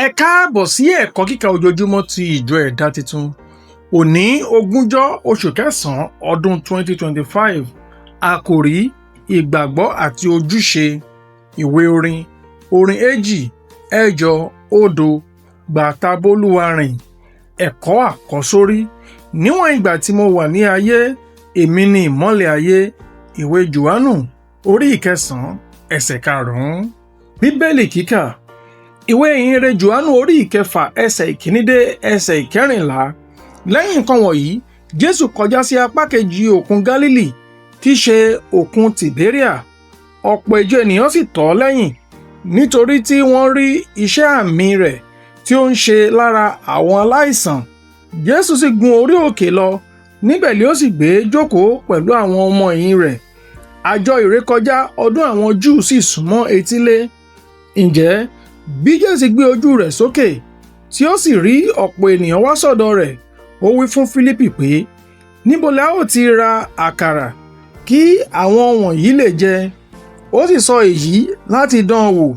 Ẹ káàbọ̀ sí ẹ̀kọ́ kíkà ojoojúmọ́ ti ìjọ Ẹ̀dá Titun. Òní, 20 oṣù kẹsàn-án ọdún 2025. Àkòrí: ìgbàgbọ́ àti ojúṣe. Ìwé orin, orin 280, Gbàtàbólúwa rìn. Ẹ̀kọ́ àkọ́sórí: Níwọ̀n ìgbà tí mo wà ní ayé, èmi ni ìmọ́lẹ̀ ayé. Ìwé Jòhánù orí 9, ẹsẹ̀ 5. Bíbélì kíkà: Ìwé ìhìnrere Jòhánù orí 6, ẹsẹ̀ 1 dé ẹsẹ̀ 14. Lẹ́yìn nǹkan wọ̀nyí, Jésù kọjá sí apá kejì òkun Gálílì, tí í ṣe òkun Tìbéríà. Ọ̀pọ̀ ìjọ ènìyàn sì tọ̀ ọ́ lẹ́yìn, nítorí tí wọ́n rí iṣẹ́ àmì rẹ̀ tí ó ń ṣe lára àwọn aláìsàn. Jésù sì gun orí òkè lọ, níbẹ̀ ni ó sì gbé jókòó pẹ̀lú àwọn ọmọ ẹ̀yìn rẹ̀. Àjọ ìrékọjá ọdún àwọn Júù sì súnmọ́ etílé. Ǹjẹ́ bí Jésù gbé ojú rẹ̀ sókè, tí ó sì rí ọ̀pọ̀ ènìyàn wá sọ́dọ̀ rẹ̀, ó wí fún Fílípì pé, "Níbo la ó ti ra àkàrà kí àwọn wọ̀nyí lè jẹ?" Ó sì sọ èyí láti dán an wò,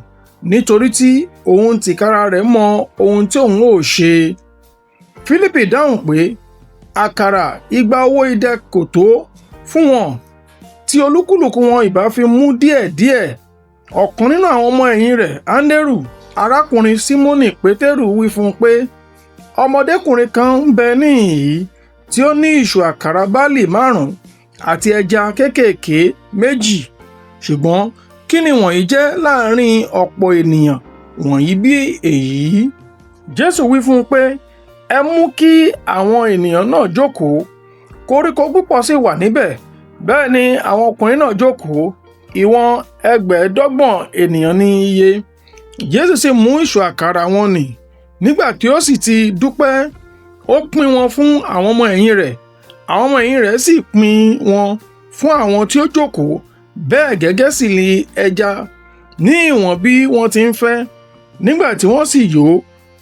nítorí tí òun tìkára rẹ̀ mọ ohun tí òun ó ṣe. Fílípì dáhùn pé, "Àkàrà 20 owó idẹ kò tó fún wọn, tí olúkúlùkù wọn ìbá fi mú díẹ̀díẹ̀." Ọ̀kan nínú àwọn ọmọ ẹ̀yìn rẹ̀, Anderu, arákùnrin Símónì Pétérù, wí fún un pé, "Ọmọdékùnrin kan ń bẹ níhìn-ín tí ó ní ìṣù àkàrà báálì 5 àti ẹja kéékèèké 2, ṣùgbọ́n kí ni wọ̀nyí jẹ́ láàrin ọ̀pọ̀ ènìyàn wọ̀nyí bí èyí?" Jésù wí fún un pé, "Ẹ mú kí àwọn ènìyàn náà jókòó." Koríko púpọ̀ sì wà níbẹ̀. Bẹ́ẹ̀ ni àwọn ọkùnrin náà jókòó, ìwọ̀n 25,000 ènìyàn ní iye. Jésù sì mú ìṣù àkàrà wọn nì, nígbà tí ó sì ti dúpẹ́, ó pín wọn fún àwọn ọmọ ẹ̀yìn rẹ̀, àwọn ọmọ ẹ̀yìn rẹ̀ sì pín wọn fún àwọn tí ó jókòó. Bẹ́ẹ̀ gẹ́gẹ́ sì ni ẹja, ní ìwọ̀n bí wọ́n ti ń fẹ́. Nígbà tí wọ́n sì yó,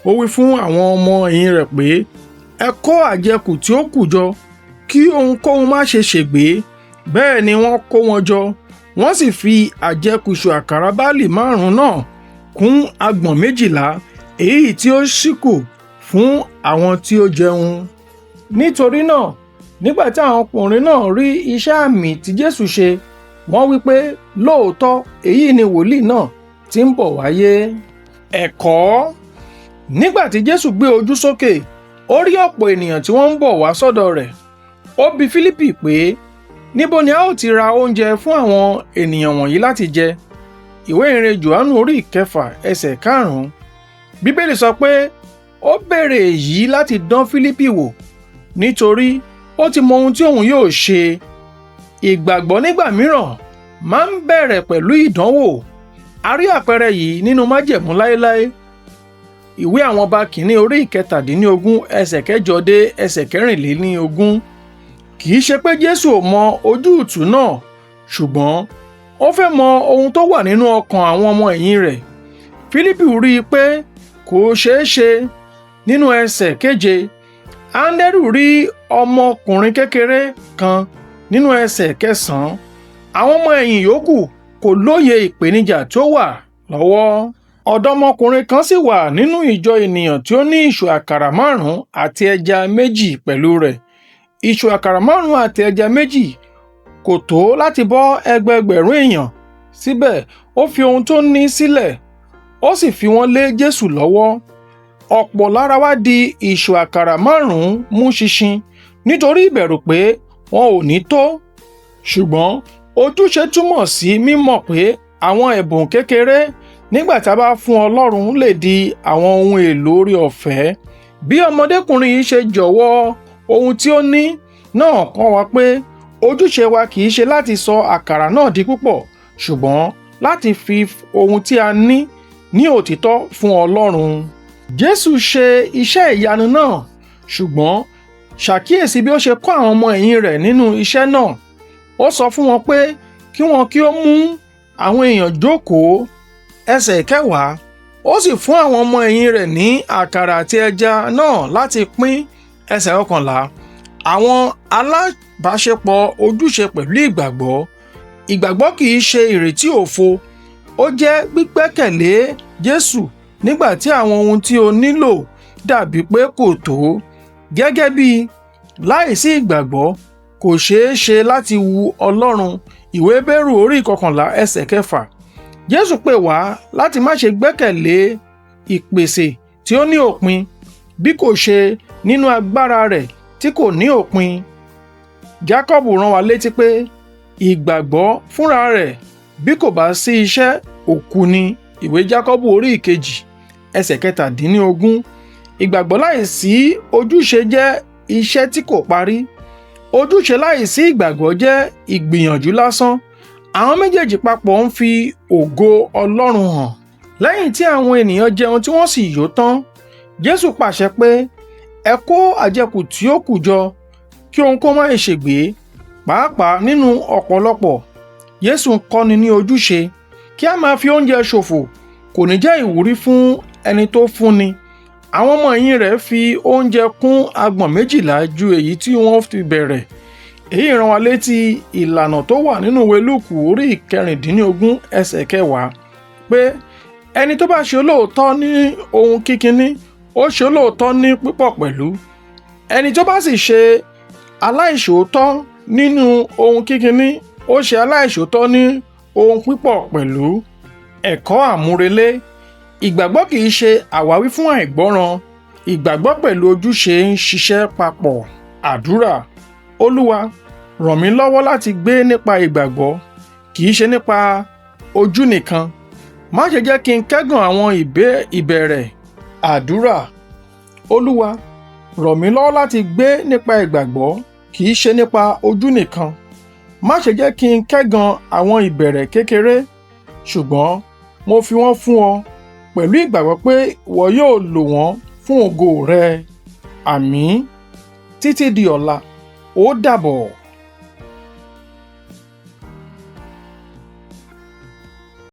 ó wí fún àwọn ọmọ ẹ̀yìn rẹ̀ pé, "Ẹ kó àjẹkù tí ó kù jọ, kí ohunkóhun má ṣe ṣègbé." Bẹ́ẹ̀ ni wọ́n kó wọn jọ, wọ́n sì fi àjẹkù ìṣù àkàrà báálì 5 náà kún agbọ̀n 12, èyí tí ó ṣíkù fún àwọn tí ó jẹun. Nítorí náà, nígbà tí àwọn ọkùnrin náà rí iṣẹ́ àmì tí Jésù ṣe, wọ́n wí pé, "Lóòótọ́ èyí ni wòlíì náà tí ń bọ̀ wáyé." Ẹ̀kọ́: Nígbà tí Jésù gbé ojú sókè, ó rí ọ̀pọ̀ ènìyàn tí wọ́n ń bọ̀ wá sọ́dọ̀ rẹ̀. Ó bi Fílípì pé, "Níbo ni a ó ti ra oúnjẹ fún àwọn ènìyàn wọ̀nyí láti jẹ?" Ìwé ìhìnrere Jòhánù orí 6, ẹsẹ̀ 5. Bíbélì sọ pé ó béèrè èyí láti dán Fílípì wò, nítorí ó ti mọ ohun tí òun yóò ṣe. Ìgbàgbọ́ nígbà mìíràn máa ń bẹ̀rẹ̀ pẹ̀lú ìdánwò. A rí àpẹẹrẹ yìí nínú Májẹ̀mú Láéláé. Ìwé àwọn ọba kìíní orí 17, ẹsẹ̀ 8 dé ẹsẹ̀ 24. Kì í ṣe pé Jésù ò mọ ojútùú náà, ṣùgbọ́n ó fẹ́ mọ ohun tó wà nínú ọkàn àwọn ọmọ ẹ̀yìn rẹ̀. Fílípì rí i pé kò ṣeé ṣe nínú ẹsẹ̀ 7. Anderu rí ọmọkùnrin kékeré kan nínú ẹsẹ̀ 9. Àwọn ọmọ ẹ̀yìn yòókù kò lóye ìpèníjà tí ó wà lọ́wọ́. Ọ̀dọ́mọkùnrin kan sì wà nínú ìjọ ènìyàn tí ó ní ìṣù àkàrà 5 àti ẹja 2 pẹ̀lú rẹ̀. Ìṣù àkàrà 5 àti ẹja 2 kò tó láti bọ́ ẹgbẹẹgbẹ̀rún èèyàn. Síbẹ̀, ó fi ohun tó ní sílẹ̀, ó sì fi wọ́n lé Jésù lọ́wọ́. Ọ̀pọ̀ lára wa di ìṣù àkàrà 5 mú ṣinṣin nítorí ìbẹ̀rù pé wọn ò ní tó. Ṣùgbọ́n ojúṣe túmọ̀ sí mímọ̀ pé àwọn ẹ̀bùn kékeré, nígbà tí a bá fún Ọlọ́run, lè di àwọn ohun èlò oore ọ̀fẹ́. Bí ọmọdékùnrin yìí ṣe jọ̀wọ́ ohun tí ó ní náà kọ́ wa pé ojúṣe wa kì í ṣe láti sọ àkàrà náà di púpọ̀, ṣùgbọ́n láti fi ohun tí a ní ní òtítọ́ fún Ọlọ́run. Jésù ṣe iṣẹ́ ìyanu náà, ṣùgbọ́n ṣàkíyèsí bí ó ṣe kọ́ àwọn ọmọ ẹ̀yìn rẹ̀ nínú iṣẹ́ náà. Ó sọ fún wọn pé kí wọn kí ó mú àwọn èèyàn jókòó, ẹsẹ̀ 10. Ó sì fún àwọn ọmọ ẹ̀yìn rẹ̀ ní àkàrà àti ẹja náà láti pín, ẹsẹ̀ 11. Àwọn alábàáṣepọ̀ ojúṣe pẹ̀lú ìgbàgbọ́. Ìgbàgbọ́ kì í ṣe ìrètí òfo, ó jẹ́ gbígbẹ́kẹ̀lé Jésù. nígbà tí àwọn ohun tí o nílò dàbí pé kò tó. Gẹ́gẹ́ bí láìsí ìgbàgbọ́ kò ṣeé ṣe láti wu Ọlọ́run, ìwé Hébérù orí 11 ẹsẹ̀ 6. Jésù pè wá láti má ṣe gbẹ́kẹ̀lé ìpèsè tí ó ní òpin bí kò ṣe nínú agbára rẹ̀ tí kò ní òpin. Jákọ́bù rán wa létí pé ìgbàgbọ́ fúnra rẹ̀ bí kò bá sí iṣẹ́, òkú ni. Ìwé Jákọ́bù orí 2 ẹsẹ̀ 17. Ìgbàgbọ́ láìsí ojúṣe jẹ́ iṣẹ́ tí kò parí. Ojúṣe láìsí ìgbàgbọ́ jẹ́ ìgbìyànjú lásán. Àwọn méjèèjì papọ̀ ń fi ògo Ọlọ́run hàn. Lẹ́yìn tí àwọn ènìyàn jẹun tí wọ́n sì yó tán, Jésù pàṣẹ pé, ẹ kó àjẹkù tí ó kù jọ, kí ohunkóhun má ṣègbé. Pàápàá nínú ọ̀pọ̀lọpọ̀, Jésù ń kọ́ni ní ojúṣe. Kí a máa fi oúnjẹ ṣòfò kò ní jẹ́ ìwúrí fún ẹni tó fúnni. Àwọn ọmọ ẹ̀yìn rẹ̀ fi oúnjẹ kún agbọ̀n 12 ju èyí tí wọ́n fi bẹ̀rẹ̀. Èyí rán wa létí ìlànà tó wà nínú ìwé Lúùkù orí 16 ẹsẹ̀ 10 pé ẹni tó bá ṣe olóòótọ́ ní ohun kíkiní, ó ṣe olóòótọ́ ní pípọ̀ pẹ̀lú. Ẹni tó bá sì ṣe aláìṣòótọ́ nínú ohun kíkiní, ó ṣe aláìṣòótọ́ ní ohun pípọ̀ pẹ̀lú. Ẹ̀kọ́ àmúrelé. Ìgbàgbọ́ kì í ṣe àwáwí fún àìgbọ́ràn. Ìgbàgbọ́ pẹ̀lú ojúṣe ń ṣiṣẹ́ papọ̀. Àdúrà. Olúwa, ràn mí lọ́wọ́ láti gbé nípa ìgbàgbọ́, kì í ṣe nípa ojú nìkan. Má ṣe jẹ́ kí n kẹ́gàn àwọn ìbẹ̀rẹ̀. Àdúrà. Olúwa, ràn mí lọ́wọ́ láti gbé nípa ìgbàgbọ́, kì í ṣe nípa ojú nìkan. Má ṣe jẹ́ kí n kẹ́gàn àwọn ìbẹ̀rẹ̀ kékeré, ṣùgbọ́n mo fi wọ́n fún ọ pẹ̀lú ìgbàgbọ́ pé ìwọ yóò lò wọ́n fún ògo rẹ. Àmín. Títí di ọ̀la, ó dàbọ̀.